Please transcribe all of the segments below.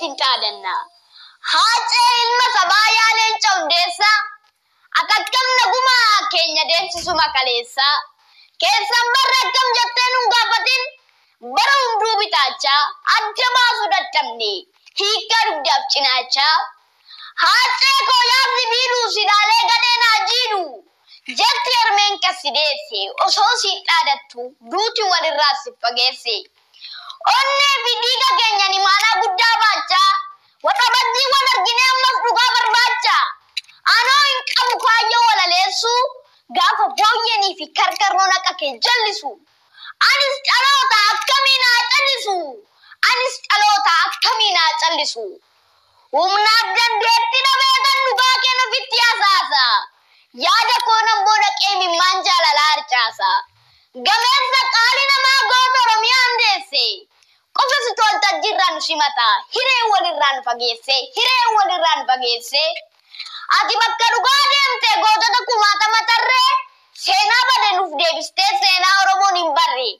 jenneetiin dhaadanna. Haacee ilma sabaa yaa leenca hundeessaa. Akakkam nagumaa keenya deemsisu makaleessaa. Keessan barra akkam jettee nun gaafatin bara hunduu bitaachaa adda baasuu dadhabne hiikkaa dugdaaf cinaachaa. Haacee koo yaasni biiduu sidaalee gadhee naa jiidhu. Jetti harmeen kasi deesse osoo siin dhaadattu duuti walirraa si fageesse. Onnee fi dhiiga keenyan imaanaa guddaa baachaa waxabajjii wal arginee ammas dhugaa barbaacha. Anoo hin qabu kaayyoo walaleessuu gaafa booyyanii fi karkarroon akka kee jallisu. Anis dhaloota akkamii naa callisu? Anis dhaloota akkamii naa callisu? Humnaaf dandeettii dhabee kan dhugaa kennu ofitti hasaasa. Yaada koo nan booda qeemimmaan jaalalaa harcaasa. Gameessa qaali namaa goota Oromiyaan deesse. Qofa si toltajjiirraa nu simata. Hireen walirraa nu fageesse. Hireen walirraa nu fageesse. Ati bakka dhugaa deemte gootota kumaatama tarree seenaa bade nuuf deebistee seenaa Oromoon hin barre.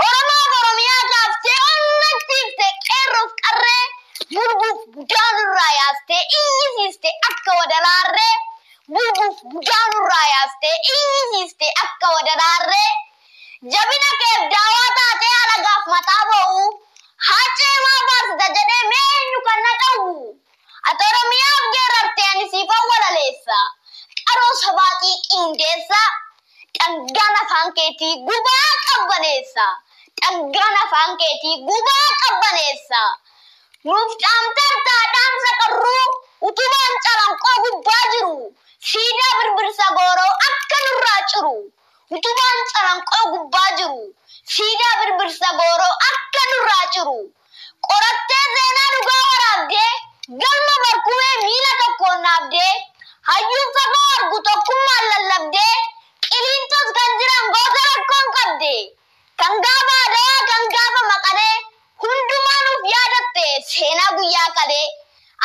Oromoof Oromiyaa kaaftee onnachiifte qeerroof qarree bulbuuf budaan irraa yaastee iyyisiiste akka wadalaarree. Bulbuuf budaan irraa yaastee iyyisiiste akka wadalaarree. Jabina keef daawaa taatee alagaaf mataa ba'u. Haacee maa faarsita jedhee mee eenyu kan na dhowwu? Ati Oromiyaaf geerarte ani siifan walaleessa. Qaroo sabaa xiiqiin deessa. Dhangaan afaan keetii gubaa qabbaneessa. Dhangaan afaan keetii gubaa qabbaneessa. Nuuf dhaamtartaa dhaamsa qarruu utubaan calanqoo gubbaa jiru. Siidaa birbirsa gooroo akka nurraa ciru. Utubaan calanqoo gubbaa jiru. Siidaa birbirsa gooroo akka nurraa ciru. Qorattee seenaa dhugaa waraabdee galma barkumee miila tokkoon dhaabdee hayyuun fagoo argu tokkummaan lallabdee qiliintos kan jiran goota rakkoon qabde. Kan gaafa Adawaa kan gaafa Maqalee hundumaa nuuf yaadatte seenaa guyyaa kalee.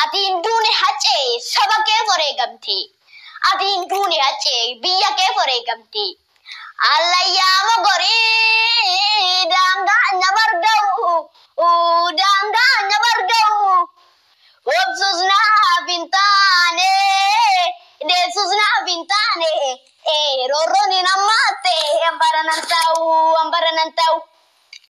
Ati hin duune hacee saba kee wareegamte. Ati hin duune hacee biyya kee wareegamte. Allayyaa mogorii daangaa na barga'u.